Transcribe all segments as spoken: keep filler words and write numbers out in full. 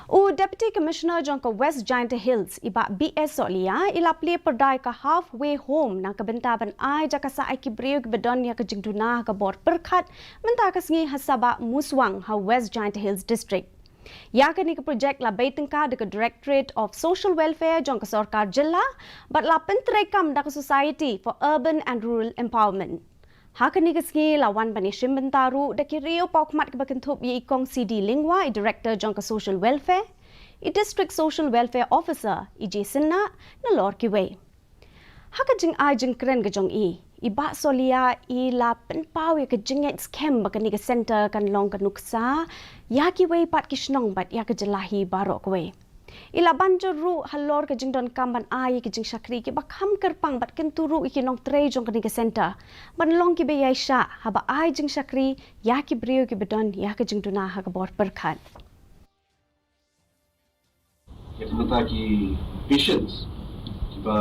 U Deputy Commissioner jong ka West Jaintia Hills, i Bah B S Sohliya, i la plie pyrda ïa ka Halfway Home na ka bynta ban ai jaka sah ïa ki briew kiba don ïa ka jingduna ha ka bor pyrkhat mynta ka sngi ha Sabah Muswang ha West Jaintia Hills District. Ïa kane ka projek la bei tyngka da ka Directorate of Social Welfare jong ka sorkar jylla bad la pyntreikam da ka Society for Urban and Rural Empowerment. Ha kane ka sngi la wan ban ïashim bynta ruh da ki riew paw khmat kiba kynthup ïa i Kong C D Lyngwa, i Director jong ka Social Welfare, i District Social Welfare Officer, i J Synnah, nalor kiwei. Ha ka jingai jingkren ka jong i, i Bah Sohliya i la pynpaw ïa ka jingngeit skhem ba kane ka center kan long ka nuksa ïa kiwei pat ki shnong bad ïa ka jylla hi baroh kawei. I la ban jur ruh halor ka jingdonkam ban ai ïa ki jingshakri kiba kham kyrpang bad kyntu ruh ïa ki nongtrei jong kane ka center ban long kiba ïaishah haba ai jingshakri ïa ki briew kiba don ïa ka jingduna ha ka bor pyrkhat. Ïa ka bynta ki patients kiba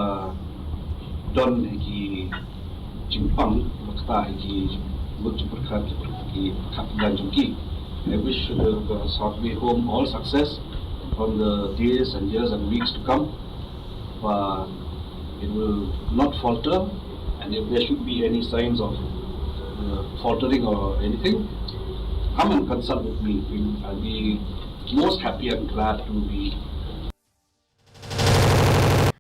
don ïa ki jingpang, kiba ktah ïa ki mut jingpyrkhat, ki pyrkhat, ki pyrkhat kyrdan jong ki. I wish the, the Halfway Home all success from the days and years and weeks to come. Uh, it will not falter, and if there should be any signs of uh, faltering or anything, come and consult with me. I'll be most happy and glad to be